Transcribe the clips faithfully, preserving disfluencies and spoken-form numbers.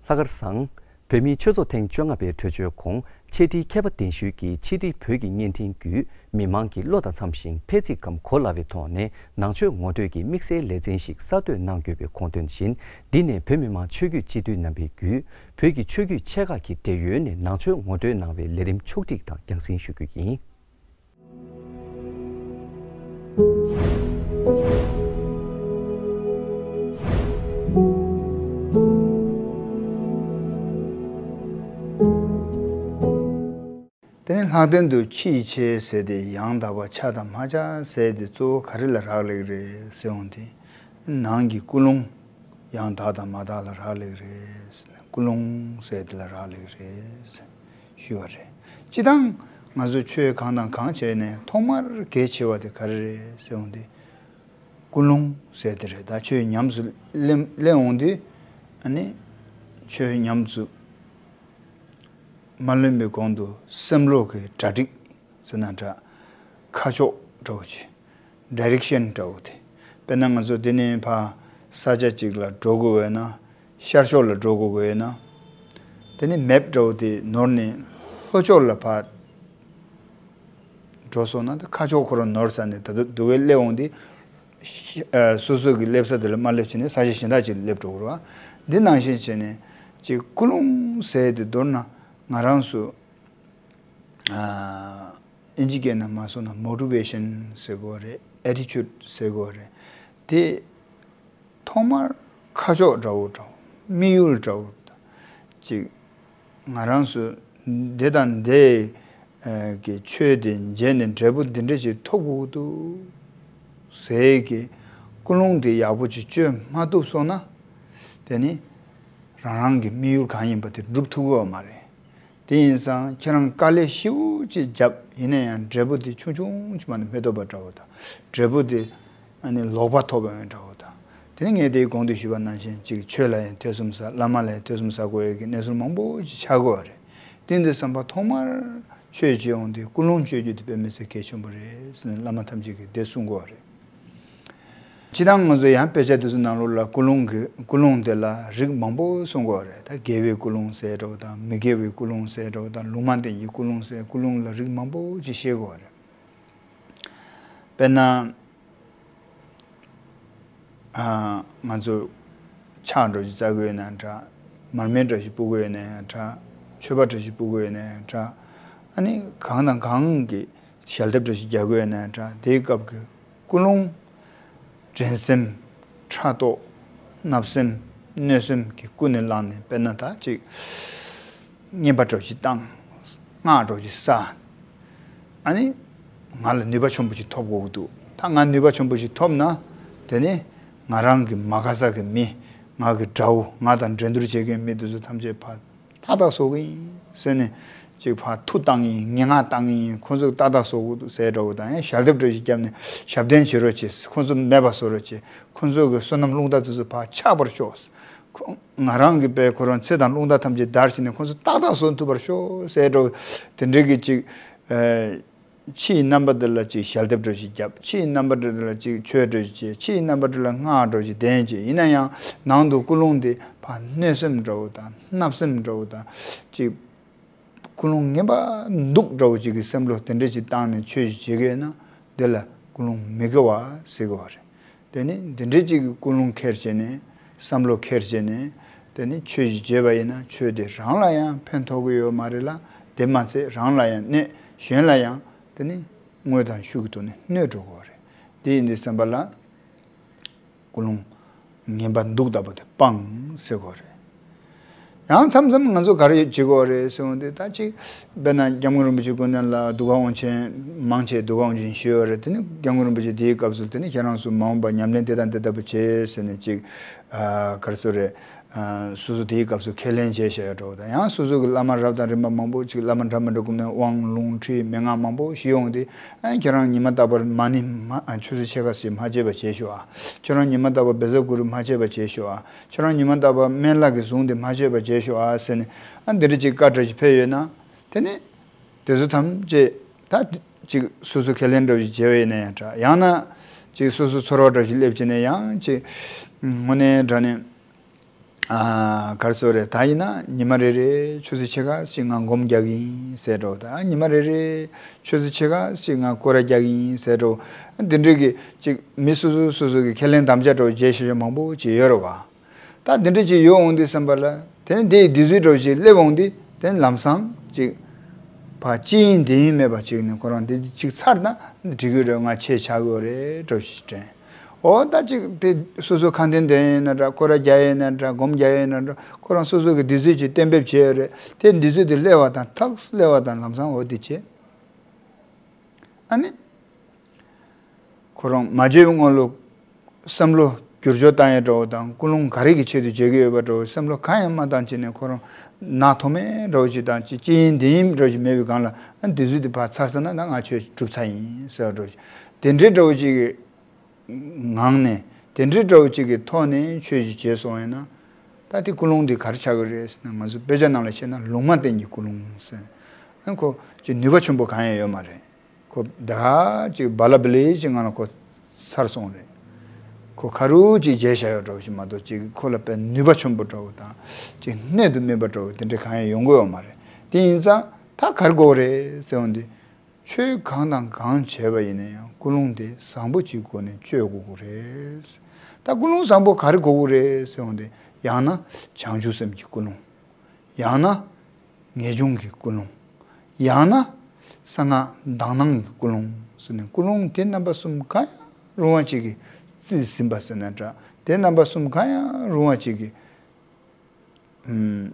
ལྷག་དཀར་བཟང་། བོད་མིའི་ཆོས་ཚོགས་ཐེངས་བཅོ་ལྔ་པའི་གྲོས་ཆོད་གོང་ཕྱེད་ཁྲིའི་མཁས་པ་གདན་ཞུས་ཀྱིས་ཕྱི་དྲིལ་བོད་ཀྱི་བརྙན་འཕྲིན་བརྒྱུད་མི་མང་གི་བློ་དང་འཚམ་ཞིང་ཕལ་ཚིག་གམ་གོ་སླ་བའི་ཐོག་ནས་ནང་ཆོས་ངོ་སྤྲོད་ཀྱི་དམིགས་བསལ་ལེ་ཚན་ཞིག་གསར་གཏོད་གནང་དགོས་པའི་དགོངས་དོན་བཞིན། འདི་ནས་བོད་མི་མང་ཆོས་བརྒྱུད་སྤྱི་འཐུས་རྣམ་པས་བརྒྱུད་བོད་ཀྱི་ཆོས་བརྒྱུད་ཆེ་ཁག་གི་འབྲེལ་ཡོད་ནས་ནང་ཆོས་ངོ་སྤྲོད་གནང་བའི་ལས་རིམ་ཕྱོགས་སྒྲིག་དང་རྒྱང་སྲིང་ཞུ་རྒྱུ་ཡིན། དེ་ནས་ལྷག་དོན་དུ་ཕྱིའི་ཆོས་ཟེར་དེ་ཡང་དག་པ་ཆགས་དང་མ་ཆགས་ཟེར་དེ་གཙོ་བོ་ག་རེ་ལ་རག་ལས་རེད་ཟེར་འོང་དེ། ནང་གི་ཀུན་སློང་ཡང་དག་དང་མ་དག་ལ་རག་ལས་རེད། ཀུན་སློང་ཟེར་དེ་ལ་རག་ལས་རེད། ཞུས་པ་རེད། སྤྱི་བཏང་ང་ཚོ་ཆོས་གང་དང་གང་བྱས་ནས་ཐོག་མར་གལ་ཆེ་བ་དེ་ག་རེ་རེད་ཟེར་འོང་དུས། ཀུན་སློང་ཟེར་དེ་རེད། ད་ཆོས་ཉམས་སུ་ལེན་ལེན་འོང་དུས། ཨ་ནི་ཆོས་ཉམས་སུ་མ་ལེན་པའི་གོང་དུ་སེམས་བློ་གི་གྲ་སྒྲིག་ཟེར་ན་འདྲ། ཁ་ཕྱོགས་འདྲ་བོ་ཅིག་ཌའི་རེག་ཤན་འདྲ་བོ་དེ། དཔེར་ན་ང་ཚོ་འདི་ནས་ཕར་ས་ཆ་གཅིག་ལ་འགྲོ་དགོས་པས་ན། ཤར་ཕྱོགས་ལ་འགྲོ་དགོས་པས་ན། དེ་ནི་མེབ་འདྲ་བོ་དེ་ནོར་ནས་ལྷོ་ཕྱོགས་ལ་ཕར་འགྲོ་སོང་ན། ད་ཁ་ཕྱོགས་ཁོ་རང་ནོར་ཚར་ནས་ད་དུང་སྡུག་གའི་སླེབས་འོང་དུས། ཤ་ཨ་སོ་སོ་གི་སླེབས་ས་དེ་ལ་མ་སླེབས་བྱས་ནས་ས་ཆ་གཞན་དག་ཅིག་ལ་སླེབས་འགྲོ་དགོས་རེད་བ། འདི་ནང་བཞིན་བྱས་ནས་ཅིག་ཀུན་སློང་ཟེར་དེ་མདོར་ན་ང་རང་ཚོ། ཨ་ཨིན་ཇི་སྐད་ནང་མ་སོང་ན་མོ་ཊི་ཝེ་ཤན་ཟེར་དགོས་རེད། ཨེ་ཊི་ཅུཌ་ཟེར་དགོས་རེད། དེ་ཐོག་མར་ཁ་ཕྱོགས་འདྲ་བོ་འདྲ་བོ། དམིགས་ཡུལ་འདྲ་བོ། ཅིག་ང་རང་ཚོ་འདི་དང་འདི་གི་ཆོས་དེ་མཇལ་ནས་འབྲས་བུ་འདི་འདྲ་ཞིག་ཐོབ་དགོས་འདུག་ཟེར་གི་ཀུན་སློང་དེ་ཡག་པོ་ཅིག་བཅོས་མ་ཐུབ་སོང་ན། དེ་ནི་རང་རང་གི་དམིགས་ཡུལ་གང་ཡིན་པ་དེ་འགྲུབ་ཐུབ་ཀྱི་ཡོད་མ་རེད། དེ་ཡིན་ཙང་ཁྱེད་རང་དཀའ་ལས་ཞེ་པོ་ཅིག་བརྒྱབ་ཡིན་ན་ཡང་འབྲས་བུ་དེ་ཆུང་ཆུང་ཅིག་མ་གཏོགས་མི་ཐོབ་པ་འདྲ་བོ་དང་། འབྲས་བུ་དེ་ཨ་ནི་ལོག་པ་ཐོབ་པ་འདྲ་བོ་དང་། དེ་ནི་ངས་དེའི་གོང་དུ་ཞུས་པ་ནང་བཞིན་ཅིག་ཆོས་ལ་ཡང་ཐེ་ཚོམ་ཟ། བླ་མ་ལ་ཡང་ཐེ་ཚོམ་ཟ་དགོས་ཡོད་ཀྱི་གནས་ཚུལ་མང་པོ་ཅིག་ཆགས་ཀྱི་ཡོད་རེད། དེ་འདི་བསམ་པ་ཐོག་མར་ཆོས་བྱེད་འོང་དུས་ཀུན་སློང་བཅོས་རྒྱུ་དེ་དཔེ་མི་སྲིད་གལ་ཆེན་པོ་རེད་ཟེར་ནས་བླ་མ་ཐམས་ཅད་ཀྱིས་དེ་གསུང་གི་ཡོད་རེད། སྤྱིར་བཏང་ང་ཚོ་ཡང་དཔེ་ཆ་དེ་ཚོ་ནང་ལོགས་ལ་ཀུན་སློང་གི་ཀུན་སློང་དེ་ལ་རིགས་མང་པོ་གསུང་གི་ཡོད་རེད། ད་དགེ་བའི་ཀུན་སློང་ཟེར་འདྲ་བོ་དང་། མི་དགེ་བའི་ཀུན་སློང་ཟེར་འདྲ་བོ་དང་། ལུང་མ་བསྟན་གྱི་ཀུན་སློང་ཟེར། ཀུན་སློང་ལ་རིགས་མང་པོ་ཅིག་བཤད་གི་ཡོད་རེད། དཔེར་ན། ཨ་ང་ཚོ་ཕྱག་འདྲ་ཞིག་འཚལ་དགོས་ཡོད་ན་འདྲ། མར་མེ་འདྲ་ཞིག་ཕུལ་དགོས་ཡོད་ན་ཡང་འདྲ། མཆོད་པ་འདྲ་ཞིག་ཕུལ་དགོས་ཡོད་ན་ཡང་འདྲ། ཨ་ནི་གང་དང་གང་གི་ཞལ་འདེབས་འདྲ་ཞིག་རྒྱག་དགོས་ཡོད་ན་ཡང་འདྲ། དེའི་སྐབས་ཀྱི་ཀུན་སློང་། འགྲན་སེམས། ཕྲག་དོག། བརྣབ་སེམས། གནོད་སེམས་ཀྱི་ཀུན་ནས་བསླངས་ནས། དཔེར་ན་ད་ཅིག་རྔན་པ་འདྲ་ཞིག་བཏང་། སྔགས་འདྲ་ཞིག་བསགས། ཨ་ནི་ང་ལ་ནུས་པ་ཆེན་པོ་ཞིག་ཐོབ་དགོས་ཀྱི་འདུག་ད་ང་ནུས་པ་ཆེན་པོ་ཞིག་ཐོབ་ན། དེ་ནི་ང་རང་གི་མ་དགའ་ས་གི་མི། ང་གི་དགྲ་བོ། ང་དང་འགྲན་བསྡུར་བྱེད་མཁན་མི་དེ་ཚོ་ཐམས་ཅད་ཕར་ཏག་ཏག་བཟོ་གི་ཡིན་ཟེར་ནས། ཅིག་ཕར་མཐུ་བཏང་གི་ཡིན། ངན་སྔགས་བཏང་གི་ཡིན། ཁོ་ཚོ་ཏག་ཏག་བཟོ་དགོས་འདུག་ཟེར་འདྲ་བོ་དང་། ཡང་ཞལ་འདེབས་འདྲ་ཞིག་བརྒྱབ་ནས་ཞབས་བརྟན་བྱེད་རོགས་བྱེད། ཁོ་ཚོ་མེད་པ་བཟོ་རོགས་བྱེད། ཁོ་ཚོ་གི་བསོད་ནམས་རླུང་རྟ་དེ་ཚོ་ཕར་ཆག་པར་ཤོག་ཁོ་ང་རང་གིས་དཔེ་ཁོ་རང་ཚེ་དང་རླུང་རྟ་ཐམས་ཅད་བདར་བྱས་ནས་ཁོ་ཚོ་ཏག་ཏག་བཟོ་ཐུབ་པར་ཤོག་ཟེར་འདྲ་བོ། དེ་འདྲའི་གི་ཅིག་ཨ། ཕྱིའི་རྣམ་པ་འདི་ལ་ཅིག་ཞལ་འདེབས་འདྲ་ཞིག་བརྒྱབ། ཕྱིའི་རྣམ་པ་འདི་ལ་ཅིག་ཆོས་འདྲ་ཞིག་བྱས། ཕྱིའི་རྣམ་པ་འདི་ལ་སྔགས་འདྲ་ཞིག་བཟླས་བྱས། ཡིན་ན་ཡང་ནང་དུ་ཀུན་སློང་འདི་ཕར་གནོད་སེམས་འདྲ་བོ་དང་། བརྣབ་སེམས་འདྲ་བོ་དང་། ཅིག་ཀུན་སློང་ངན་པ་སྡུག་འདྲ་བོ་ཅིག་གི་སེམས་བློ་དེ་འདྲ་ཞིག་བཏང་ནས་ཆོས་ཞིག་བྱེད་ཀྱི་ཡོད་ན། འདི་ལ་ཀུན་སློང་མི་དགེ་བ་ཟེར་གྱི་ཡོད་རེད། དེ་ནི་འདི་འདྲའི་ཅིག་གི་ཀུན་སློང་འཁྱེར་བྱས་ནས། བསམ་བློ་འཁྱེར་བྱས་ནས། དེ་ནི་ཆོས་ཤིག་བྱས་པ་ཡིན་ན་ཆོས་དེ་རང་ལ་ཡང་ཕན་ཐོགས་ཀྱི་ཡོད་མ་རེད་ལ། དེ་མ་ཚད་རང་ལ་ཡང་གནོད། གཞན་ལ་ཡང་དེ་ནི་དངོས་དང་ཤུགས་ཀྱི་ཐོག་ནས་གནོད་འགྲོ་གི་ཡོད་རེད། དེ་ཡིན་དུས་ཙམ་པ་ལ་ཀུན་སློང་ངན་པ་སྡུག་ལྟ་བུ་དེ་སྤང་ཟེར་གྱི་ཡོད་རེད། ཡང་མཚམས་མཚམས་ང་ཚོ་ག་རེ་བྱེད་དགོས་རེད་ཟེར་བ་དེ། ད་ཅིག་དཔེར་ན་སྐྱབས་མགོན་རིན་པོ་ཆེ་སྐུ་མདུན་ལ་འདུ་ཁང་དབང་ཆེན་མང་ཆེ་འདུ་ཁང་དབང་ཆེན་ཞུས་ཡོད་རེད། དེ་ནི་སྐྱབས་མགོན་རིན་པོ་ཆེ་དེའི་སྐབས་སུ་དེ་ནི་ཁྱེད་རང་ཚོ་མ་འོངས་པ་ཉམས་ལེན་དེ་དང་དེ་ལྟ་བུ་བྱེད་ཟེར་ནས་ཅིག་ཨ་ག་རེ་ཟེར་རེད། ཨ་སོ་སོ་དེའི་སྐབས་སུ་ཁས་ལེན་བྱས་བཞག་ཡོད་འགྲོ་དང་། ཡང་སོ་སོ་གི་བླ་མ་རབ་དང་རིམ་པ་མང་པོ་ཅིག་བླ་མ་འདྲ་མི་འདྲ་སྐུ་མདུན་དབང་ལུང་ཁྲིད་མན་ངག་མང་པོ་ཞུས་ཡོང་དུས། ཨ་ཁྱེད་རང་ཉི་མ་རྟག་པར་མ་ཎི་མ་ཨ་ཆུ་ཚོད་ཕྱེད་ཀ་ཞིག་མ་བརྗེད་པ་བྱས་ཤོག་ཨ། ཁྱེད་རང་ཉི་མ་རྟག་པར་བཛྲ་གུ་རུ་མ་བརྗེད་པ་བྱས་ཤོག་ཨ། ཁྱེད་རང་ཉི་མ་རྟག་པར་སྨན་བླ་གི་གཟུངས་དེ་མ་བརྗེད་པ་བྱས་ཤོག་ཨ་ཟེར་ནས། ཨ་འདི་འདྲ་ཅིག་བཀའ་འདྲ་ཞིག་ཕེབས་ཡོད་ན། དེ་ནི་དེ་ཚོ་ཐམས་ཅད་ད་ཅིག་སོ་སོ་ཁས་ལེན་འདྲ་ཞིག་བྱས་པ་ཡིན་ན་ཡང་འདྲ། ཡང་ན་ཅིག་སོ་སོ་ཚོར་བ་འདྲ་ཞིག་སླེབས་བྱས་ནས་ཡང་ཅིག་དངོས་གནས་དྲང་གནས་ ཨ་ག་རེ་ཟེར་རེད། ད་ཡིན་ན་ཉི་མ་རེ་རེ་ཆུ་ཚོད་ཕྱེད་ཀ་ཅིག་ང་སྒོམ་རྒྱག་གི་ཡིན་ཟེར་འགྲོ། ད་ཉི་མ་རེ་རེ་ཆུ་ཚོད་ཕྱེད་ཀ་ཅིག་ང་སྐོར་ར་རྒྱག་གི་ཡིན་ཟེར་འགྲོ། འདི་འདྲའི་གི་ཅིག་མི་སོ་སོ་སོ་སོ་གི་ཁས་ལེན་དམ་བཅའ་འདྲ་བོ་བྱེད་ཤེས་ཤེས་མང་པོ་ཅིག་ཡོད་རེད་བ། ད་འདི་འདྲ་ཅིག་ཡོད་འོང་དུས་ཙམ་པ་ལ་དེ་ནི་འདི་ཡི་དུས་ཚོད་འདྲ་བོ་ཅིག་སླེབས་འོང་དུས་དེ་ནི་ལམ་སང་ཅིག་ཕར་ཅི་ཡིན་འདི་ཡིན་མེད་པ་ཅིག་ནི་ཁོ་རང་འདི་ཅིག་ཚར་ན་འགྲིག་གི་རེད། ང་ཆེད་ཆགས་ཡོད་རེད་འདྲ་བོ་ཞིག་དྲན། འོ་ད་ཅིག་དེ་སོ་སོ་ཁ་འདོན་འདོན་ཡིན་ན་འདྲ། སྐོར་ར་རྒྱག་ཡིན་ན་འདྲ། སྒོམ་རྒྱག་ཡིན་ན་འདྲ། ཁོ་རང་སོ་སོ་གི་དུས་ཚོད་ཅིག་གཏན་འབེབས་བྱས་ཡོད་རེད། དེ་དུས་ཚོད་དེ་སླེབས་པ་དང་ཐག་སླེབས་པ་དང་ལམ་སང་འོ་དེ་བྱས། ཨ་ནི། ཁོ་རང་མ་བརྗོད་སྔོན་ལ་བསམ་བློ་བསྒྱུར་བཅོས་བཏང་ཡས་འདྲ་བོ་དང་། ཀུན་སློང་ག་རེ་གི་ཆེད་དུ་བྱེད་ཀྱི་ཡོད་པ་འདྲ་བོ། བསམ་བློ་གང་ཡང་མ་བཏང་བྱས་ནས་ཁོ་རང་ནག་ཐོམ་མེ་འདྲ་བོ་ཞིག་དང་། ཅི་ཅི་ཡིན་འདི་ཡིན་འདྲ་བོ་ཞིག་མེད་པའི་སྒང་ལ། ཨ་དུས་ཚོད་དེ་ཕར་ཚར་སོང་ན་ད་ང་ཆོས་གྲུབ་ཚར་ཡིན་ཟེར་བ་འདྲ་བོ་ཞིག་དེ་འདྲའི་འདྲ་བོ་ཅིག་གི་ངང་ནས། དེ་འདྲའི་འདྲ་བོ་ཅིག་གི་ཐོག་ནས་ཆོས་ཞིག་བྱས་སོང་ཡིན་ན། ད་དེ་ཀུན་སློང་འདི་ག་རེ་ཆགས་ཀྱི་རེད་ཟེར་ན། ང་ཚོ་དཔེ་ཆ་ནང་ལ་བཤད་ན་ལུང་མ་བསྟན་གྱི་ཀུན་སློང་ཟེར། ཨ་ཁོ་ཅིག་ནུས་པ་ཆེན་པོ་གང་ཡང་ཡོད་མ་རེད། ཁོ་ད་ཅིག་བ་ལ་བི་ལི་ཅིག་ངང་ལ་ཁོ་ཚར་སོང་རེད། ཁོ་ཁ་རུ་ཅིག་བརྗེད་བཞག་ཡོད་འདྲ་བོ་ཞིག་མ་གཏོགས། ཅིག་ཁོ་ལ་དཔེ་ནུས་པ་ཆེན་པོ་འདྲ་བོ་དང་། ཅིག་གནད་དུ་སྨིན་པ་འདྲ་བོ་དེ་འདྲ་གང་ཡང་ཡོང་གི་ཡོད་མ་རེད། དེ་ཡིན་ཙང་ད་ག་རེ་དགོས་རེད་ཟེར་འོང་དུས། ཆོས་གང་དང་གང་བྱས་པ་ཡིན་ན་ཡང་ཀུན་སློང་དེ་བཟང་པོ་ཅིག་སྒོ་ནས་བཅོས་དགོས་ཀྱི་རེད། ད་ཀུན་སློང་བཟང་པོ་ག་རེ་དགོས་ཀྱི་རེད་ཟེར་འོང་དུས། ཡང་ན་བྱང་ཆུབ་སེམས་ཀྱི་ཀུན་སློང་། ཡང་ན་ངེས་འབྱུང་གི་ཀུན་སློང་། ཡང་ན་གསང་སྔགས་དག་སྣང་གི་ཀུན་སློང་ཟེར་ནས། ཀུན་སློང་དེ་རྣམ་པ་གསུམ་གང་ཡང་རུང་བ་ཅིག་གིས་རྩིས་ཟིན་པ་ཟེར་ན་འདྲ། དེ་རྣམ་པ་གསུམ་གང་ཡང་རུང་བ་ཅིག་གིས་ཨུམ།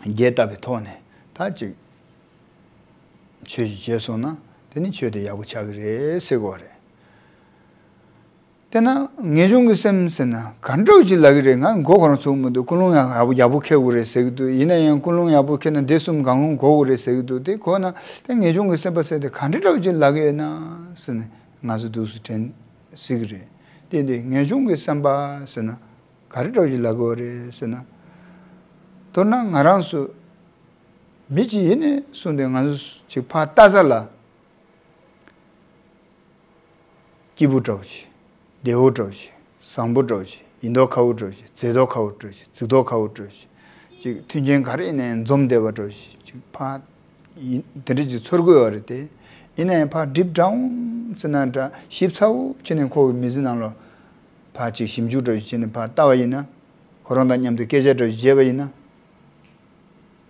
རྒྱས་བཏབ་པའི་ཐོག་ནས་ད་ཅིག་ཆོས་ཤིག་བྱས་སོང་ན། དེ་ནི་ཆོས་དེ་ཡག་པོ་ཆགས་ཀྱི་རེད་ཟེར་དགོས་རེད། དེ་ན་ངེས་འབྱུང་གི་སེམས་ཟེར་ན་ག་འདྲ་བོ་ཅིག་ལབ་ཀྱི་རེད། ང་མགོ་ཁོ་རང་ཚུགས་མི་འདུག་ཀུན་སློང་ཡང་ཡག་པོ་ཡག་པོ་འཁྱེར་དགོས་རེད་ཟེར་གྱི་འདུག་ཡིན་ན་ཡང་ཀུན་སློང་ཡག་པོ་འཁྱེར་ན་དེ་གསུམ་གང་རུང་དགོས་དགོས་རེད་ཟེར་གྱི་འདུག་དེ་གོ་ན་དེ་ངེས་འབྱུང་གི་སེམས་པ་ཟེར་དེ་ག་འདྲ་འདྲ་བོ་ཅིག་ལབ་ཀྱི་ཡོད་ན་ཟེར་ནས་ང་ཚོ་འདུག་སེ་དྲན་སྲིད་ཀྱི་རེད། དེ་འདི་ངེས་འབྱུང་གི་སེམས་པ་ཟེར་ན། ག་རེ་འདྲ་བོ་ཞིག་ལབ་དགོས་རེད་ཟེར་ན། མདོར་ན་ང་རང་ཚོ་མི་གཅིག་ཡིན་ནས་བཟུང་སྟེ་ང་ཚོ་ཅིག་ཕར་ལྟ་ས་ལ། སྐྱིད་པོ་འདྲ་བོ་ཞིག་བདེ་བོ་འདྲ་བོ་ཞིག་བཟང་པོ་འདྲ་བོ་ཞིག་ཡིན་མདོག་ཁ་པོ་འདྲ་བོ་ཞིག་མཛེས་མདོག་ཁ་པོ་འདྲ་བོ་ཞིག་གཟུགས་མདོག་ཁ་པོ་འདྲ་བོ་ཞིག་ཅིག་མཐུན་རྐྱེན་ག་རེ་ཡིན་ནའི་འཛོམས་བསྡད་པ་འདྲ་བོ་ཞིག་ཅིག་ཕར་ཡིན་དེ་འདྲ་ཅིག་ཚོར་གི་ཡོད་རེད་དེ། ཡིན་ན་ཡང་ཕར་ཌིབ་ཌའུན་ཟེར་ན་འདྲ། ཞིབ་ཚགས་པོ་བྱས་ནས་ཁོ་གི་མི་ཚེ་ནང་ལ་ཕར་ཅིག་ཞིབ་འཇུག་འདྲ་བོ་ཞིག་བྱས་ནས་ཕར་ལྟ་བ་ཡིན་ན། ཁོ་རང་དང་མཉམ་དུ་སྐད་ཆ་འདྲ་བོ་ཞིག་བྱས་པ་ཡིན་ན།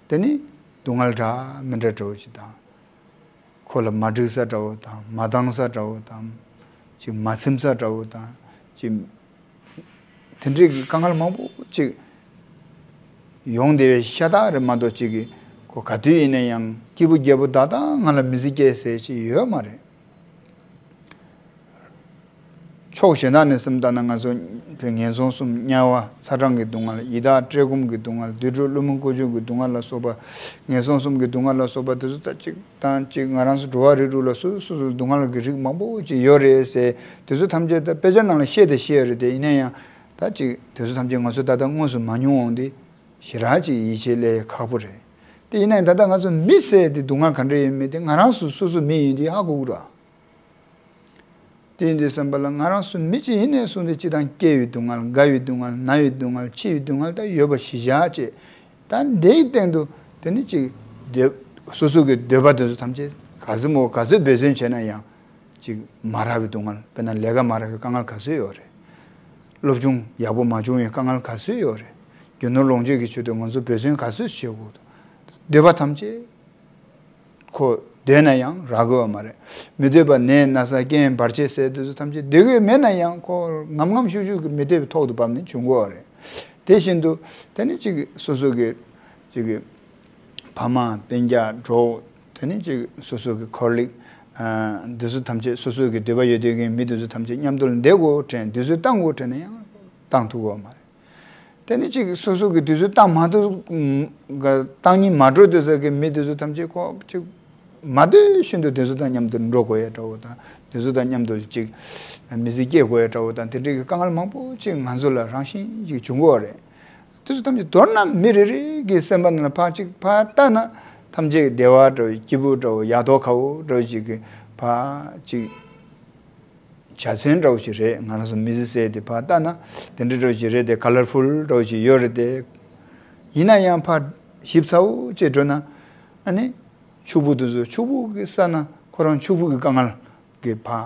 དེ་ནི་སྡུག་བསྔལ་འདྲ་མི་འདྲ་འདྲ་བོ་ཞིག་དང་། ཁོ་ལ་མ་འགྲིག་ས་འདྲ་བོ་དང་། མ་འདང་ས་འདྲ་བོ་དང་། ཅིག་མ་ཚིམ་ས་འདྲ་བོ་དང་། ཅིག་དེ་འདྲའི་གི་དཀའ་ངལ་མང་པོ་ཅིག་ཡོང་བསྡད་པའི་ཤ་སྟག་རེད་མ་གཏོགས། ཅིག་གི་ཁོ་ག་དུས་ཡིན་ན་ཡང་སྐྱིད་པོ་རྒྱལ་པོ་བདག་དང་ང་ལ་མི་ཚེ་སྐྱེལ་ཟེར་ཅིག་ཡོད་མ་རེད། ཕྱོགས་གཞན་དག་ནས་སེམས་བཏང་ན། ང་ཚོ་བོད་ངན་སོང་གསུམ། དམྱལ་བ་ཚ་གྲང་གི་སྡུག་བསྔལ། ཡི་དྭགས་བཀྲེས་སྐོམ་གྱི་སྡུག་བསྔལ། དུད་འགྲོ་ཀླུ་མོ་དཀོན་མཆོག་གི་སྡུག་བསྔལ་ལ་སོགས་པ། ངན་སོང་གསུམ་གྱི་སྡུག་བསྔལ་ལ་སོགས་པ་དེ་ཚོ་ད་ཅིག་དང་ཅིག་ང་རང་ཚོ་འགྲོ་བ་རིགས་དྲུག་ལ་སོ་སོ་སོ་སོ་སྡུག་བསྔལ་གྱི་རིགས་མང་པོ་ཅིག་ཡོད་རེད་ཟེར། དེ་ཚོ་ཐམས་ཅད་ད་དཔེ་ཆ་ནང་ལ་བཤད་དེ་བཤད་ཡོད་རེད་དེ། ཡིན་ན་ཡང་ད་ཅིག་དེ་ཚོ་ཐམས་ཅད་ང་ཚོ་ད་ལྟ་དངོས་སུ་མ་མྱོང་འོང་དུས་ཞེ་དྲག་ཅིག་ཡིད་ཆེས་སླེབས་ཁག་པོ་རེད། དེ་ཡིན་ན་ཡང་ད་ལྟ་ང་ཚོ་མི་ཟེར་དེ་སྡུག་བསྔལ་ག་འདྲ་ཡོད་མེད་དེ་ང་རང་སོ་སོ་སོ་མི་ཡིན་དུས་ཧ་གོ་གི་རེད། དེ་ཡིན་དུས་ཙམ་པ་ལ་ང་རང་ཚོ་མི་གཅིག་ཡིན་ནས་བཟུང་སྟེ་སྤྱིར་བཏང་སྐྱེ་བའི་སྡུག་བསྔལ། རྒ་བའི་སྡུག་བསྔལ། ན་བའི་སྡུག་བསྔལ། འཆི་བའི་སྡུག་བསྔལ་ད་ཡོད་པ་གཞི་བཞག་བྱས། ད་འདིའི་སྟེང་དུ་དེ་ནི་ཅིག་འདོད་སོ་སོ་གི་འདོད་པ་དེ་ཚོ་ཐམས་ཅད་ག་ཚོད་མོ་ག་ཚོད་འབད་བརྩོན་བྱས་ན་ཡང་ཅིག་མ་རག་པའི་སྡུག་བསྔལ། དཔེར་ན་ལས་ཀ་མ་རག་པའི་དཀའ་ངལ་ག་ཚོད་ཡོད་རེད། སློབ་སྦྱོང་ཡག་པོ་མ་བྱུང་བའི་དཀའ་ངལ་ག་ཚོད་ཡོད་རེད། རྒྱུ་ནོར་ལོངས་སྤྱོད་ཀྱི་ཆེད་དུ་ང་ཚོ་འབད་བརྩོན་ག་ཚོད་བྱེད་དགོས། འདོད་པ་ཐམས་ཅད་ཁོ་འདོད་ན་ཡང་རག་གི་ཡོད་མ་རེད། མི་འདོད་པ་ནད་ན་ཚ་རྐྱེན་བར་ཆད་ཟེར་དེ་ཚོ་ཐམས་ཅད་འདོད་ཀྱི་མེད་ན་ཡང་ཁོ་ངམ་ངམ་ཤུགས་ཤུགས་ཀྱིས་མི་འདོད་པའི་ཐོག་ཏུ་བབས་ནས་བྱུང་གི་ཡོད་རེད། དེ་བཞིན་དུ་དེ་ནི་གཅིག་སོ་སོ་གི་གཅིག་གི་ཕ་མ་སྤུན་ཀྱག་གྲོགས། དེ་ནི་གཅིག་སོ་སོ་གི་ཁོར་ལིག་འདི་ཚོ་ཐམས་ཅད། སོ་སོ་གི་འདོད་པ་ཡོད་དེ་གི་མི་འདི་ཚོ་ཐམས་ཅད་མཉམ་དུ་ལ་བསྡད་དགོས་དྲན། དུས་ཚོད་བཏང་དགོས་དྲན་ན་ཡང་བཏང་ཐུབ་ཀྱི་ཡོད་མ་རེད། དེ་ནི་གཅིག་སོ་སོ་གི་དུས་ཚོད་བཏང་མ་ཐུབ། བཏང་སྙིང་མ་བྲོ་དེ་ཚོ་གི་མི་དེ་ཚོ་ཐམས་ཅད་ཁོ་གཅིག་མ་འདོད་བཞིན་དུ་དེ་ཚོ་དང་མཉམ་དུ་འགྲོ་དགོས་ཡ་འདྲ་བོ་དང་། དེ་ཚོ་དང་མཉམ་དུ་གཅིག་མི་ཚེ་སྐྱེལ་དགོས་ཡ་འདྲ་བོ་དང་། དེ་འདྲའི་གི་དཀའ་ངལ་མང་པོ་ཅིག་ང་ཚོ་ལ་རང་བཞིན་གྱིས་བྱུང་གི་ཡོད་རེད། དེ་ཚོ་ཐམས་ཅད་མདོར་ན་མི་རེ་རེ་གི་སེམས་པ་ནང་ལ་ཕར་གཅིག་ཕར་ལྟ་ན་ཐམས་ཅད་བདེ་བ་འདྲ་བོ། སྐྱིད་པོ་འདྲ་བོ། ཡག་མདོག་ཁ་པོ་འདྲ་བོ་ཅིག་གི་ཕར་གཅིག་བྱ་ཚན་འདྲ་བོ་ཞིག་རེད། ང་རང་ཚོ་མི་ཚེ་ཟེར་དེ་ཕར་ལྟ་ན་དེ་འདྲ་འདྲ་བོ་ཞིག་རེད་དེ། ཁ་ལར་ཕུལ་འདྲ་བོ་ཞིག་ཡོད་རེད་དེ། ཡིན་ན་ཡང་ཕར་ཞིབ་ཚ་བོ་བྱས་འགྲོ་ན་ཨ་ནི་ཕྱུག་པོ་དེ་ཚོ་ཕྱུག་པོ་གི་ས་ན་ཁོ་རང་ཕྱུག་པོ་གི་དཀའ་ངལ་གྱི་ཕར་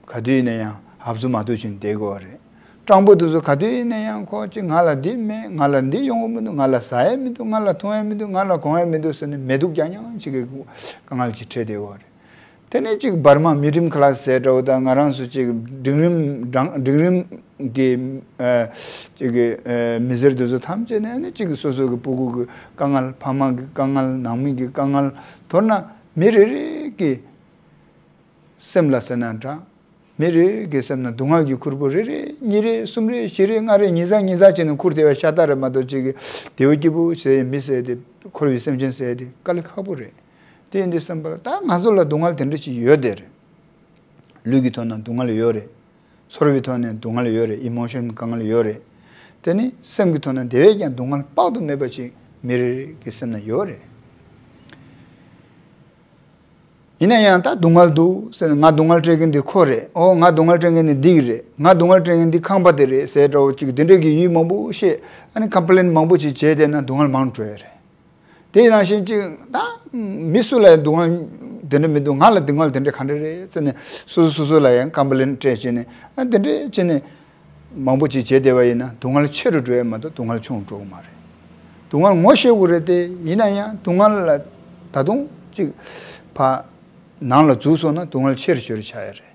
ག་དུས་ཡིན་ན་ཡང་ཧབ་ཚུ་མ་ཐུག་བཞིན་བསྡད་དགོས་པ་རེད། སྤྲང་པོ་དེ་ཚོ་ག་དུས་ཡིན་ན་ཡང་ཁོ་ཅིག་ང་ལ་འདི་མེད། ང་ལ་འདི་ཡོང་གི་མི་འདུག། ང་ལ་ཟ་ཡས་མི་འདུག། ང་ལ་འཐུང་ཡས་མི་འདུག། ང་ལ་གོན་ཡས་མི་འདུག་ཟེར་ནས་མེད་སྡུག་རྐྱང་རྐྱང་ཅིག་གི་དཀའ་ངལ་ཅིག་འཕྲད་བསྡད་ཡོད་རེད། དེ་ནས་ཅིག་བར་མ་མི་ཌིམ་ཁ་ལ་སི་ཟེར་འདྲ་བོ་དང་ང་རང་ཚོ་ཅིག་འབྲིང་རིམ་འབྲིང་རིམ་གྱི་ཨ་ཅིག་གི་ཨ་མི་སེར་དེ་ཚོ་ཐམས་ཅད་ནས་ནི་ཅིག་སོ་སོ་གི་སྤུ་གུ་གི་དཀའ་ངལ། ཕ་མ་གི་དཀའ་ངལ། ནང་མི་གི་དཀའ་ངལ། མདོར་ན་མི་རེ་རེ་གི་སེམས་ལ་ཟེར་ན་འདྲ། མི་རེ་རེ་གི་སེམས་ན་སྡུག་བསྔལ་གྱི་ཁུར་པོ་རེ་རེ་གཉིས་རེ་གསུམ་རེ་བཞི་རེ་ལྔ་རེ་ཉིས་བརྩེགས་ཉིས་བརྩེགས་བྱས་ནས་ཁུར་བསྡད་པ་ཤ་སྟག་རེད་མ་གཏོགས། ཅིག་གི་བདེ་བ་སྐྱིད་པོ་ཟེར་ཡས་མི་ཟེར་དེ། འཁོར་བའི་སེམས་ཅན་ཟེར་དེ་དཀའ་ལས་ཁག་པོ་རེད། དེ་ཡིན་དུས་ཙམ་པ་ལ་ད་ང་ཚོ་ལ་སྡུག་བསྔལ་དེ་འདྲ་ཞིག་ཡོད་དེ་རེད། ལུས་ཀྱི་ཐོག་ན་སྡུག་བསྔལ་ཡོད་རེད། ཚོར་བའི་ཐོག་ནས་སྡུག་བསྔལ་ཡོད་རེད། ཨི་མོ་ཤོན་དཀའ་ངལ་ཡོད་རེད། དེ་ནི་སེམས་ཀྱི་ཐོག་ན་དེ་བས་ཀྱང་སྡུག་བསྔལ་དཔག་ཏུ་མེད་པ་ཅིག་མི་རེ་རེ་གི་སེམས་ན་ཡོད་རེད། ཡིན་ན་ཡང་ད་སྡུག་བསྔལ་འདུག་ཟེར་ནས་ང་སྡུག་བསྔལ་སྤྲད་མཁན་འདི་ཁོ་རེད། ཨོ་ང་སྡུག་བསྔལ་སྤྲད་མཁན་འདི་འདི་གི་རེད། ང་སྡུག་བསྔལ་སྤྲད་མཁན་འདི་ཁང་པ་དེ་རེད་ཟེར་འདྲ་བོ་ཅིག་དེ་འདྲ་གི་ཡུལ་མང་པོ་བཤད། ཨ་ནི་ཀམ་པི་ལེན་མང་པོ་ཅིག་བྱས་བསྡད་ན་སྡུག་བསྔལ་མང་དུ་འགྲོ་ཡ་རེད། དེ་ནང་བཞིན་ཅིག་ད་མི་སུ་ལ་ཡང་སྡུག་བསྔལ་དེ་འདྲ་མི་འདུག། ང་ལ་སྡུག་བསྔལ་དེ་འདྲ་ག་འདྲ་རེད་ཟེར་ནས་སོ་སོ་སོ་སོ་ལ་ཡང་ཀམ་པི་ལེན་སྤྲད་བྱས་ནས། ཨ་དེ་འདྲ་བྱས་ནས་མང་པོ་ཅིག་བྱས་བསྡད་པ་ཡིན་ན་སྡུག་བསྔལ་ཆེ་རུ་འགྲོ་ཡ་མ་གཏོགས་སྡུག་བསྔལ་ཆུང་རུ་འགྲོ་གི་མ་རེད། སྡུག་བསྔལ་ངོ་ཤེས་དགོས་རེད་དེ། ཡིན་ན་ཡང་སྡུག་བསྔལ་ལ་ད་དུང་ཅིག་ཕར་ནང་ལ་འཛུལ་སོང་ན་སྡུག་བསྔལ་ཆེ་རུ་ཆེ་རུ་ཆགས་ཡ་རེད།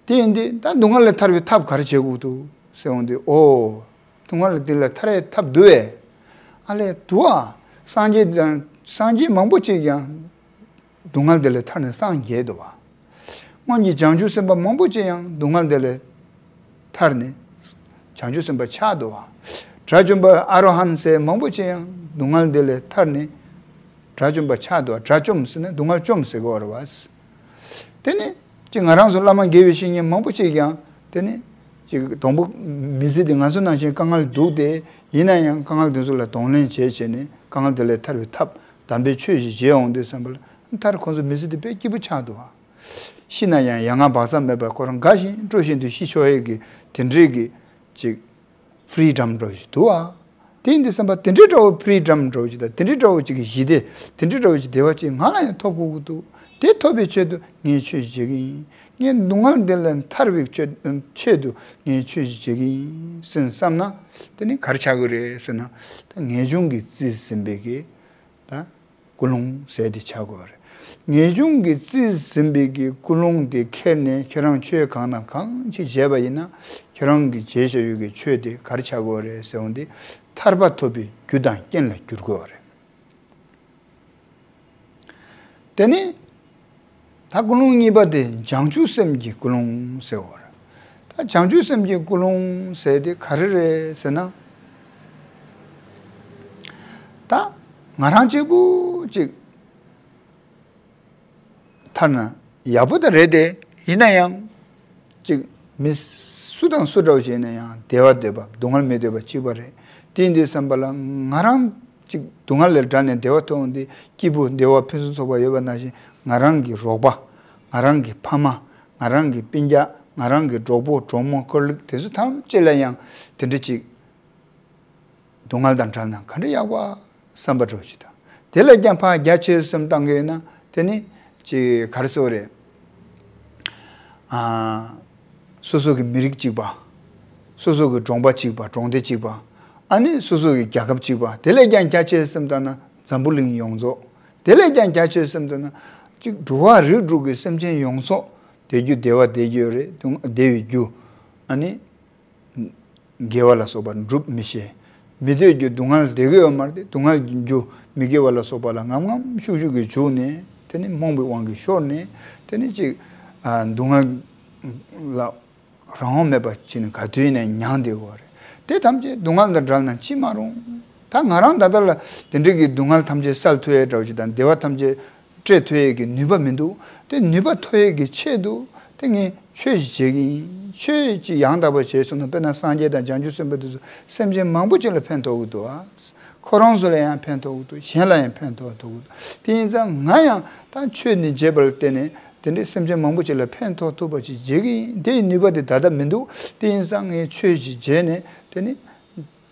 དེ་ཡིན་དུས་ད་སྡུག་བསྔལ་ལས་ཐར་བའི་ཐབས་ག་རེ་བྱེད་དགོས་འདུག་ཟེར་འོང་དུས། ཨོ། སྡུག་བསྔལ་འདི་ལས་ཐར་བའི་ཐབས་འདུག་བས། ཨ་ལས་འདུག་ཨ། སངས་རྒྱས་དང་སངས་རྒྱས་མང་པོ་ཅིག་ཀྱང་སྡུག་བསྔལ་འདི་ལས་ཐར་ནས་སངས་རྒྱས་འདུག་བ། སྔོན་གྱི་བྱང་ཆུབ་སེམས་དཔའ་མང་པོ་ཅིག་ཡང་སྡུག་བསྔལ་འདི་ལས་ཐར་ནས་བྱང་ཆུབ་སེམས་དཔའ་ཆགས་འདུག་བ། དགྲ་བཅོམ་པ་ཨ་རོ་ཧན་ཟེར་མང་པོ་ཅིག་ཡང་སྡུག་བསྔལ་འདི་ལས་ཐར་ནས་དགྲ་བཅོམ་པ་ཆགས་འདུག་བ། དགྲ་བཅོམ་ཟེར་ན་སྡུག་བསྔལ་བཅོམ་ཟེར་གི་ཡོད་རེད་བ། དེ་ནི་ཅིག་ང་རང་ཚོ་བླ་མ་དགེ་བའི་བཤེས་གཉེན་མང་པོ་ཅིག་ཀྱང་དེ་ནི་ཅིག་སྡོང་པོ་མི་ཚེ་འདི་ང་ཚོ་ནང་བཞིན་དཀའ་ངལ་འདུག་སྟེ། ཡིན་ན་ཡང་དཀའ་ངལ་འདི་ཚོ་ལ་གདོང་ལེན་བྱས་བྱས་ནས་དཀའ་ངལ་འདི་ལས་ཐར་བའི་ཐབས་དམ་པའི་ཆོས་ཤིག་བྱེད་འོང་དུས་ཙམ་པ་ལ། མཐར་ཁོང་ཚོ་མི་ཚེ་འདི་དཔེ་སྐྱིད་པོ་ཆགས་འདུག་ཨ། ཤི་ན་ཡང་ཡ་ང་བག་ཚ་མེད་པར་ཁོ་རང་དགའ་བཞིན་སྤྲོ་བཞིན་དུ་ཤི་ཆོག་ཡས་ཀྱི་དེ་འདྲའི་གི་ཅིག་ཕི་རི་ཌམ་འདྲ་བོ་ཞིག་འདུག་ཨ། དེ་ཡིན་དུས་ཙམ་པ་དེ་འདྲའི་འདྲ་བོ་ཕི་རི་ཌམ་འདྲ་བོ་ཞིག་དང་དེ་འདྲའི་འདྲ་བོ་ཅིག་གི་ཞི་བདེ། དེ་འདྲའི་འདྲ་བོ་ཅིག་གི་བདེ་བ་ཅིག་ང་ལ་ཡང་ཐོབ་དགོས་ཀྱི་འདུག། དེ་ཐོབ་པའི་ཆེད་དུ་ངས་ཆོས་ཤིག་བྱེད་ཀྱི་ཡིན། ངས་སྡུག་བསྔལ་འདི་ལས་ཐར་བའི་ཆེད་ཆེད་དུ་ངས་ཆོས་ཤིག་བྱེད་ཀྱི་ཡིན་ཟེར་བསམ་ན། དེ་ནི་ག་རེ་ཆགས་ཀྱི་རེད་ཟེར་ན། ད་ངེས་འབྱུང་གིས་རྩིས་ཟིན་པའི་གི་ད་ཀུན་སློང་ཟེར་དེ་ཆགས་དགོས་པ་རེད། ངེས་འབྱུང་གིས་རྩིས་ཟིན་པའི་གི་ཀུན་སློང་དེ་ཁྱེར་ནས་ཁྱེད་རང་ཆོས་གང་དང་གང་ཅིག་བྱས་པ་ཡིན་ན། ཁྱེད་རང་གིས་བྱས་བཞག་ཡོད་ཀྱི་ཆོས་དེ་ག་རེ་ཆགས་དགོས་པ་རེད་ཟེར་འོང་དུས། ཐར་པ་ཐོབ་པའི་རྒྱུ་དང་རྐྱེན་ལ་འགྱུར་དགོས་པ་རེད། དེ་ནི་ད་ཀུན་སློང་གཉིས་པ་དེ་བྱང་ཆུབ་སེམས་ཀྱི་ཀུན་སློང་ཟེར་བ་རེད། ད་བྱང་ཆུབ་སེམས་ཀྱི་ཀུན་སློང་ཟེར་དེ་ག་རེ་རེད་ཟེར་ན། ད་ང་རང་གཅིག་པུ་གཅིག་ཐར་ན་ཡག་པོ་ད་རེད་དེ། ཡིན་ན་ཡང་ཅིག་མི་སུ་དང་སུ་འདྲ་བོ་བྱས་ན་ཡང་བདེ་བ་འདོད་པ། སྡུག་བསྔལ་མི་འདོད་པ་གཅིག་པ་རེད། དེ་ཡིན་དུས་ཙམ་པ་ལ་ང་རང་ཅིག་སྡུག་བསྔལ་ལས་བསྒྲལ་ནས་བདེ་བ་ཐོབ་འོང་དུས་སྐྱིད་པོ་བདེ་བ་ཕུན་སུམ་ཚོགས་པ་ཡོད་པ་ནང་བཞིན། ང་རང་གི་རོགས་པ། ང་རང་གི་ཕ་མ། ང་རང་གི་སྤུན་ཀྱག། ང་རང་གི་གྲོགས་པོ་གྲོགས་མོ་ཀོ་ལིག་དེ་ཚོ་ཐམས་ཅད་ལ་ཡང་དེ་འདྲ་ཅིག་སྡུག་བསྔལ་དང་བྲལ་ན་ག་འདྲ་ཡག་པ་བསམ་པ་འདྲ་བོ་ཞིག་དང་། དེ་ལས་ཀྱང་ཕར་རྒྱ་ཆེ་བའི་སེམས་བཏང་གི་ཡོད་ན། དེ་ནི་ཅིག་ག་རེ་ཟེར་དགོས་རེད། ཨ། སོ་སོ་གི་མི་རིགས་གཅིག་པ། སོ་སོ་གི་གྲོང་པ་གཅིག་པ། གྲོང་སྡེ་གཅིག་པ། ཨ་ནི་སོ་སོ་གི་རྒྱལ་ཁབ་གཅིག་པ། དེ་ལས་ཀྱང་རྒྱ་ཆེ་བའི་སེམས་བཏང་ན་འཛམ་བུ་གླིང་ཡོངས་རྫོགས། དེ་ལས་ཀྱང་རྒྱ་ཆེ་བའི་སེམས་བཏང་ན་ཅིག་འགྲོ་བ་རིགས་དྲུག་གི་སེམས་ཅན་ཡོངས་རྫོགས་བདེ་རྒྱུ་བདེ་བ་བདེ་རྒྱུ་རེད། བདེ་བའི་རྒྱུ། ཨ་ནི་དགེ་བ་ལ་སོགས་པ་སྒྲུབ་མི་ཤེས། མི་འདོད་རྒྱུ་སྡུག་བསྔལ་བདེ་གི་ཡོད་མ་རེད་དེ། སྡུག་བསྔལ་གྱི་རྒྱུ་མི་དགེ་བ་ལ་སོགས་པ་ལ་ངམ་ངམ་ཤུགས་ཤུགས་ཀྱིས་ཞུགས་ནས། དེ་ནི་རྨོངས་པའི་དབང་གིས་ཤོར་ནས། དེ་ནི་ཅིག་ཨ་སྡུག་བསྔལ་ལ་རང་དབང་མེད་པ་བྱས་ནས་ག་དུས་ནས་མྱངས་བསྡད་ཡོད་རེད། དེ་ཐམས་ཅད་སྡུག་བསྔལ་དང་བྲལ་ན་ཅི་མ་རུང་། ད་ང་རང་ད་ལྟ་ལ་དེ་འདྲ་གི་སྡུག་བསྔལ་ཐམས་ཅད་བསལ་ཐུབ་ཡས་འདྲ་བོ་ཞིག་དང་བདེ་བ་ཐམས་ཅད་སྤྲད་ཐུབ་ཡས་ཀྱི་ནུས་པ་མི་འདུག། དེ་ནུས་པ་ཐོབ་ཡས་ཀྱི་ཆེད་དུ་དེ་ངས་ཆོས་ཤིག་བྱེད་ཀྱི་ཡིན། ཆོས་ཅིག་ཡང་དག་པ་བྱས་སོང་ན། དཔེར་ན་སངས་རྒྱས་དང་བྱང་ཆུབ་སེམས་དཔའ་དེ་ཚོ་སེམས་ཅན་མང་པོ་ཅིག་ལ་ཕན་ཐོགས་ཀྱི་འདུག་ཨ། ཁོ་རང་ཚོ་ལ་ཡང་ཕན་ཐོགས་ཀྱི་འདུག། གཞན་ལ་ཡང་ཕན་ཐོགས་ཐུབ་ཀྱི་འདུག། དེ་ཡིན་ཙང་ང་ཡང་ད་ཆོས་འདི་བྱེད་པར་བརྟེན་ནས་ དེ་འདྲའི་སེམས་ཅན་མང་པོ་ཅིག་ལ་ཕན་ཐོགས་ཐུབ་པ་ཅིག་བྱེད་ཀྱི་ཡིན། དེ་ཡི་ནུས་པ་དེ་ད་ལྟ་མི་འདུག་དེ་ཡིན་ཙང་ངས་ཆོས་ཅིག་བྱས་ནས་དེ་ནི་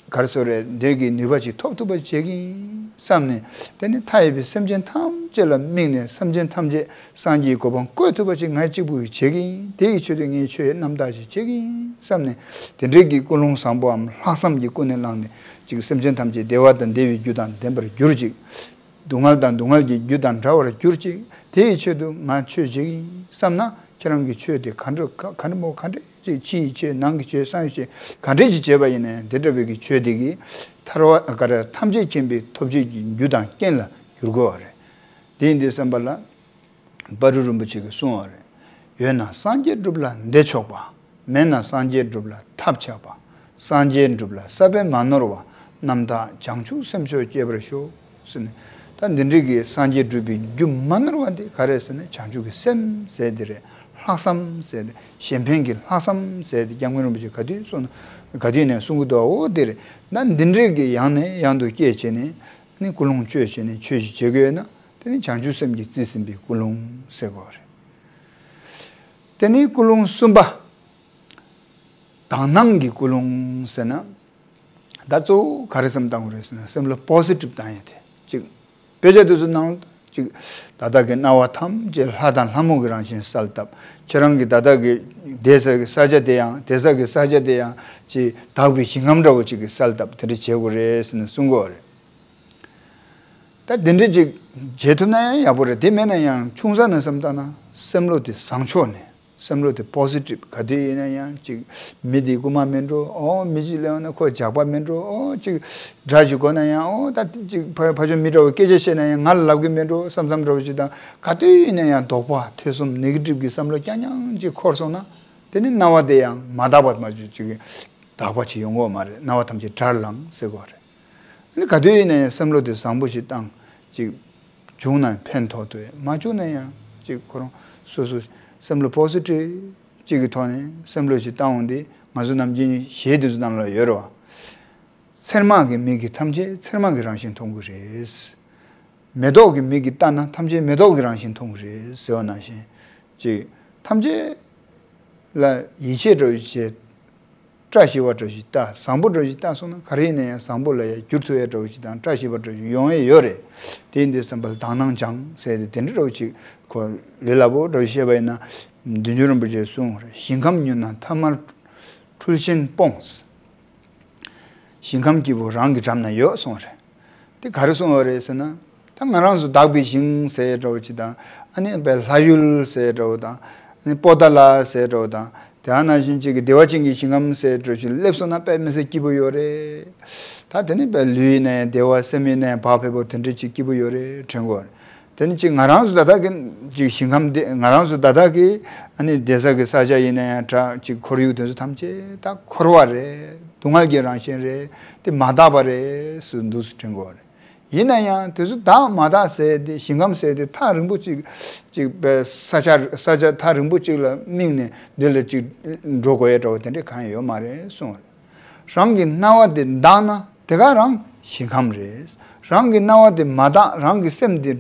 ག་རེ་ཟེར་རེད། འདིར་གྱི་ནུས་པ་ཅིག་ཐོབ་ཐུབ་པ་བྱེད་ཀྱི་ཡིན་བསམ་ནས། དེ་ནི་མཐའ་ཡས་པའི་སེམས་ཅན་ཐམས་ཅད་ལ་དམིགས་ནས་སེམས་ཅན་ཐམས་ཅད་སངས་རྒྱས་ཀྱི་གོ་འཕང་བཀོད་ཐུབ་པ་ཅིག་ང་གཅིག་པུ་གིས་བྱེད་ཀྱི་ཡིན། དེ་ཡི་ཆེད་དུ་ངས་ཆོས་རྣམ་དག་ཅིག་བྱེད་ཀྱི་ཡིན་བསམ་ནས། དེ་འདྲའི་གི་ཀུན་སློང་བཟང་པོའམ་ལྷག་བསམ་གྱིས་ཀུན་ནས་བསླངས་ནས་ཅིག་སེམས་ཅན་ཐམས་ཅད་བདེ་བ་དང་བདེ་བའི་རྒྱུ་དང་ལྡན་པར་གྱུར་ཅིག་སྡུག་བསྔལ་དང་སྡུག་བསྔལ་གྱི་རྒྱུ་དང་བྲལ་བར་གྱུར་ཅིག་དེ་ཡི་ཆེད་དུ་ང་ཆོས་བྱེད་ཀྱི་ཡིན་བསམ་ན། ཁྱེད་རང་གི་ཆོས་དེ་ག་འདྲ་ག་ག་འདྲ་མོ་ག་འདྲ་ཅིག་ཕྱི་ཡི་ཆོས་ནང་གི་ཆོས་གསང་བའི་ཆོས་ག་འདྲ་ཅིག་བྱས་པ་ཡིན་ནའི་དེ་འདྲ་བའི་གི་ཆོས་དེ་གིས་ཐར་བ་ག་རེ་ཐམས་ཅད་མཁྱེན་པའི་ཐོབ་བྱེད་ཀྱི་རྒྱུ་དང་རྐྱེན་ལ་འགྱུར་དགོས་པ་རེད། དེ་ཡིན་དུས་ཙམ་པ་ལ། བ་རུ་རིན་པོ་ཆེ་གིས་གསུངས་པ་རེད། ཡོད་ན་སངས་རྒྱས་སྒྲུབ་ལ་འདི་ཆོག་པ། མེད་ན་སངས་རྒྱས་སྒྲུབ་ལ་ཐབས་ཆག་པ། སངས་རྒྱས་སྒྲུབ་ལ་ས་བོན་མ་ནོར་བ། རྣམ་དག་བྱང་ཆུབ་སེམས་མཆོག་སྐྱེ་བར་ཤོག་ཟེར་ནས། ད་འདི་འདྲའི་གི་སངས་རྒྱས་སྒྲུབ་པའི་རྒྱུ་མ་ནོར་བ་འདི་ག་རེ་ཟེར་ན་བྱང་ཆུབ་ཀྱི་སེམས་ཟེར་དེ་རེད། ལྷག་བསམ་ཟེར་དེ། གཞན་ཕན་གྱི་ལྷག་བསམ་ཟེར་དེ་སྐྱབས་མགོན་རིན་པོ་ཆེ་ག་དུས་གསུངས་ན་ག་དུས་ནས་གསུང་གི་འདུག་འོ་དེ་རེད། ད་འདི་འདྲའི་གི་ཡང་ནས་ཡང་དུ་སྐྱེས་བྱས་ནས་ནི་ཀུན་སློང་བཅོས་བྱས་ནས་ཆོས་ཤིག་བྱེད་དགོས་ན། དེ་ནི་བྱང་ཆུབ་སེམས་ཀྱིས་རྩིས་ཟིན་པའི་ཀུན་སློང་ཟེར་དགོས་རེད། དེ་ནི་ཀུན་སློང་གསུམ་པ། དག་སྣང་གི་ཀུན་སློང་ཟེར་ན། ད་གཙོ་བོ་ག་རེ་བསམ་བཏང་དགོས་རེད་ཟེར་ན་སེམས་ལ་པོ་སི་ཊིབ་བཏང་ཡ་དེ་གཅིག་དཔེ་ཆ་དེ་ཚོ་ནང་གཅིག་ད་ལྟ་གི་སྣང་བ་ཐམས་ཅད་ལྷ་དང་ལྷ་མོ་གི་རང་བཞིན་གསལ་བཏབ། ཁྱེད་རང་གི་ད་ལྟ་གི་བསྡད་ས་གི་ས་ཆ་དེ་ཡང་བསྡད་ས་གི་ས་ཆ་དེ་ཡང་ཅིག་དག་པའི་ཞིང་ཁམས་འདྲ་བོ་ཅིག་གི་གསལ་བཏབ་དེ་འདྲ་བྱེད་དགོས་རེད་ཟེར་ནས་གསུང་གི་ཡོད་རེད། ད་དེ་འདྲ་ཅིག་བྱེད་ཐུབ་ན་ཡང་ཡག་པོ་རེད། དེ་མེད་ན་ཡང་ཆུང་ས་ནས་བསམ་བཏང་ན་སེམས་བློ་དེ་བཟང་ཕྱོགས་ནས་སེམས་བློ་དེ་པོ་སི་ཊིབ་ག་དུས་ཡིན་ན་ཡང་ཅིག་མི་དེ་རྐུ་མ་མིན་འགྲོ། ཨོ་མི་གཅིག་ལས་ཡོང་ན་ཁོ་ཇག་པ་མིན་འགྲོ། ཨོ་ཅིག་དགྲ་ཞིག་དགོས་ན་ཡང་ཨོ་ད་ཅིག་ཕ་ཕ་ཆོས་མི་འདྲ་བོ་སྐད་ཆ་བཤད་ན་ཡང་ང་ལ་ལབ་གི་མིན་འགྲོ་བསམ་བསམ་འདྲ་བོ་ཅིག་དང་ག་དུས་ཡིན་ན་ཡང་དོགས་པ་ཐེ་ཚོམ་ནེ་གེ་ཊིབ་གི་བསམ་བློ་རྐྱང་རྐྱང་ཅིག་འཁོར་སོང་ན་དེ་ནི་སྣང་བ་དེ་ཡང་མ་དག་པ་མ་བྱུང་ཅིག་དག་པ་ཅིག་ཡོང་གི་ཡོད་མ་རེད། སྣང་བ་ཐམས་ཅད་དགྲར་ལངས་ཟེར་གི་ཡོད་རེད། ཨ་ནི་ག་དུས་ཡིན་ན་ཡང་སེམས་བློ་དེ་བཟང་པོ་ཞིག་བཏང་ཅིག་བྱུང་ན་ཕན་ཐོགས་ཐུབ་ཡ། མ་བྱུང་ན་ཡང་ཅིག་ཁོ་རང་སོ་སོ་སེམས་བློ་པོ་སི་ཊིབ་ཅིག་གི་ཐོག་ནས་སེམས་བློ་ཞིག་བཏང་འོང་དུས་ང་ཚོ་ནམ་རྒྱུན་གཞས་དེ་ཚོ་ནང་ལ་ཡོད་རེད་བ། ཚེར་མ་གི་མིག་གིས་ཐམས་ཅད་ཚེར་མ་གི་རང་བཞིན་མཐོང་གི་རེད། མེ་ཏོག་གི་མིག་གིས་བལྟས་ན་ཐམས་ཅད་མེ་ཏོག་གི་རང་བཞིན་མཐོང་གི་རེད་ཟེར་བ་ནང་བཞིན་ཅིག་ཐམས་ཅད་ལ་ཡིད་ཆེས་འདྲ་བོ་བྱས། བཀྲ་ཤིས་པ་འདྲ་ཞིག་ལྟ། བཟང་པོ་འདྲ་ཞིག་ལྟ་སོང་ན་ག་རེ་ཡིན་ན་ཡང་བཟང་པོ་ལ་ཡང་འགྱུར་ཐུབ་ཡ་འདྲ་བོ་ཞིག་དང་བཀྲ་ཤིས་པ་འདྲ་ཞིག་ཡོང་ཡ་ཡོད་རེད། དེ་ཡིན་དུས་ཙམ་པ་ལ་དག་སྣང་སྦྱང་ཟེར་ཏེ་དེ་འདྲ་འདྲ་བོ་ཅིག་ཁོ་ལས་སླ་པོ་འདྲ་བོ་བཤད་པ་ཡིན་ན། བདུད་འཇོམས་རིན་པོ་ཆེས་གསུངས་རེད། ཞིང་ཁམས་ཉུལ་ན་ཐ་མལ་འཁྲུལ་ཞེན་སྤོངས། ཞིང་ཁམས་སྐྱིད་པོ་རང་གི་འགྲམ་ན་ཡོད་གསུངས་རེད། དེ་ག་རེ་གསུངས་པ་རེད་ཟེར་ན། ད་ང་རང་ཚོ་དག་པའི་ཞིང་ཟེར་འདྲ་བོ་ཅིག་དང་། ཨ་ནི་དཔེ་ལྷ་ཡུལ་ཟེར་འདྲ་བོ་དང་། ཨ་ནི་པོ་ཏཱ་ལ་ཟེར་འདྲ་བོ་དང་། དེ་ནང་བཞིན་ཅིག་གི་བདེ་བ་ཅན་གྱི་ཞིང་ཁམས་ཟེར་འདྲ་བོ་ཅིག་སླེབས་སོང་ན་དཔེ་མི་སྲིད་སྐྱིད་པོ་ཡོད་རེད། ད་དེ་ནི་དཔེ་ལུས་ཡིན་ན་ཡང་བདེ་བ། སེམས་ཡིན་ན་ཡང་བག་ཕེབས་པོ་དེ་འདྲ་ཅིག་སྐྱིད་པོ་ཡོད་རེད་དྲན་གོ། དེ་ནི་ཅིག་ང་རང་ཚོ་ད་ལྟ་གི་ཅིག་ཞིང་ཁམས་དེ་ང་རང་ཚོ་ད་ལྟ་གི་ཨ་ནི་བསྡད་ས་གི་ས་ཆ་ཡིན་ན་ཡང་འདྲ། ཅིག་ཁོར་ཡུག་དེ་ཚོ་ཐམས་ཅད་ད་འཁོར་བ་རེད། སྡུག་བསྔལ་གྱི་རང་བཞིན་རེད། དེ་མ་དག་པ་རེད་ཟེར་འདུག་སེ་དྲན་གོ་རེད། ཡིན་ན་ཡང་དེ་ཚོ་དག་མ་དག་ཟེར་དེ་ཞིང་ཁམས་ཟེར་དེ་ཐག་རིང་པོ་ཅིག་ཅིག་པའི་ས་ཆ་ས་ཆ་ཐག་རིང་པོ་ཅིག་ལ་དམིགས་ནས་འདི་ལ་ཅིག་འགྲོ་དགོས་ཡ་འདྲ་བོ་དེ་འདྲ་གང་ཡང་ཡོད་མ་རེད་གསུངས་རེད། རང་གི་སྣང་བ་དེ་འདག་ན་དེ་ག་རང་ཞིང་ཁམས་རེད། རང་གི་སྣང་བ་དེ་མ་འདག་རང་གི་སེམས་དེ་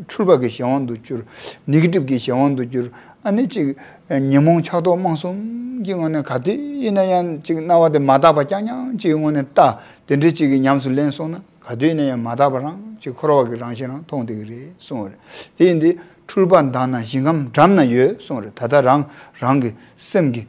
འཁྲུལ་པ་གི་གཞན་དབང་དུ་གྱུར། ནེ་གེ་ཊིབ་གི་གཞན་དབང་དུ་གྱུར། ཨ་ནི་ཅིག་ཉོན་མོངས་ཆགས་རྟོག་རྨང་གསུམ་གྱི་ངོས་ནས་ག་དུས་ཡིན་ན་ཡང་ཅིག་སྣང་བ་དེ་མ་དག་པ་རྐྱང་རྐྱང་ཅིག་གི་ངོས་ནས་ལྟ། དེ་འདྲ་ཅིག་གི་ཉམས་སུ་ལེན་སོང་ན་ག་དུས་ཡིན་ན་ཡང་མ་དག་པ་རང་ཅིག་འཁོར་བ་གི་རང་བཞིན་རང་མཐོང་བསྡད་ཀྱི་རེད་གསུངས་པ་རེད། དེ་ཡིན་དུས་འཁྲུལ་པ་འདག་ན་ཞིང་ཁམས་འགྲམ་ན་ཡོད་གསུངས་པ་རེད། ད་ལྟ་རང་རང་གི་སེམས་ཀྱི་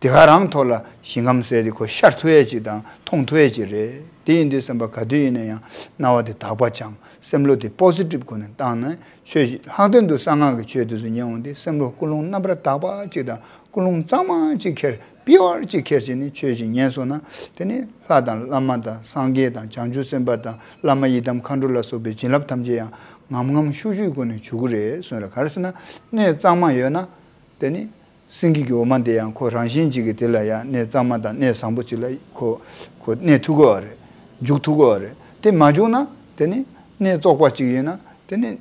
དེ་ག་རང་ཐོག་ལ་ཞིང་ཁམས་ཟེར་དེ་ཁོ་ཤར་ཐུབ་ཡས་ཅིག་དང་མཐོང་ཐུབ་ཡས་ཅིག་རེད། དེ་ཡིན་དུས་ཙམ་པ་ག་དུས་ཡིན་ན་ཡང་སྣང་བ་དེ་དག་པ་སྦྱང་། སེམས་བློ་དེ་པོ་སི་ཊིབ་སྒོ་ནས་བཏང་ནས་ཆོས་ལྷག་དོན་དུ་གསང་སྔགས་ཀྱི་ཆོས་དེ་ཚོ་ཉན་འོང་དུས་སེམས་བློ་ཀུན་སློང་རྣམ་པར་དག་པ་ཅིག་དང་ཀུན་སློང་གཙང་མ་ཅིག་ཁྱེར། པིའུར་ཅིག་ཁྱེར་བྱས་ནས་ཆོས་ཅིག་ཉན་སོང་ན་དེ་ནི་ལྷ་དང་བླ་མ་དང་སངས་རྒྱས་དང་བྱང་ཆུབ་སེམས་དཔའ་དང་བླ་མ་ཡི་དམ་མཁའ་འགྲོ་ལ་སོགས་པའི་བྱིན་རླབས་ཐམས་ཅད་ཡང་ངམ་ངམ་ཤུགས་ཤུགས་སྒོ་ནས་འཇུག་གི་རེད་གསུངས་རེད། ག་རེ་ཟེར་ན་གནས་གཙང་མ་ཡོད་ན་དེ་ནི། སེང་གེ་གི་འོ་མ་དེ་ཡང་ཁོ་རང་བཞིན་གཅིག་གིས་དེ་ལ་ཡང་གནས་གཙང་མ་དང་གནས་བཟང་པོ་གཅིག་ལ་ཁོ་ཁོ་གནས་ཐུབ་ཀྱི་ཡོད་རེད། འཇུག་ཐུབ་ཀྱི་ཡོད་རེད། དེ་མ་བྱུང་ན་དེ་ནི་གནས་བཙོག་པ་གཅིག་ཡིན་ན་དེ་ནི་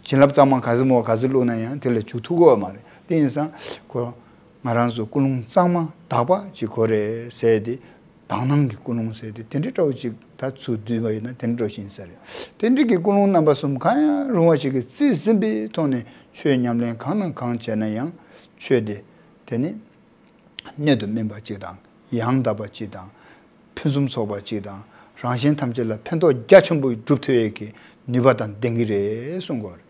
བྱིན་རླབས་གཙང་མ་ག་ཚོད་མོ་ག་ཚོད་བླུགས་ན་ཡང་དེ་ལ་འཇུག་ཐུབ་ཀྱི་ཡོད་མ་རེད། དེ་ཡིན་ཙང་ཁོ་ང་རང་ཚོ་ཀུན་སློང་གཙང་མ་དག་པ་ཅིག་དགོས་རེད་ཟེར་ཏེ། དག་སྣང་གི་ཀུན་སློང་ཟེར་ཏེ་དེ་འདྲའི་འདྲ་བོ་ཅིག་ད་ཚུར་བསྡུས་པ་ཡིན་ན་དེ་འདྲ་འདྲ་བོ་ཞིག་ཡིན་ས་རེད། དེ་འདྲའི་གི་ཀུན་སློང་རྣམ་པ་གསུམ་གང་ཡང་རུང་བ་ཞིག་གིས་རྩིས་ཟིན་པའི་ཐོག་ནས་ཆོས་ཉམས་ལེན་གང་དང་གང་བྱས་ན་ཡང་ཆོས་དེ་དེ་ནི་གནད་དུ་སྨིན་པ་ཅིག་དང་ཡང་དག་པ་ཅིག་དང་ཕུན་སུམ་ཚོགས་པ་ཅིག་དང་རང་གཞན་ཐམས་ཅད་ལ་ཕན་ཐོགས་རྒྱ་ཆེན་པོ་སྒྲུབ་ཐུབ་ཡས་ཀྱི་ནུས་པ་དང་ལྡན་གྱི་རེད་གསུང་གི་ཡོད་རེད།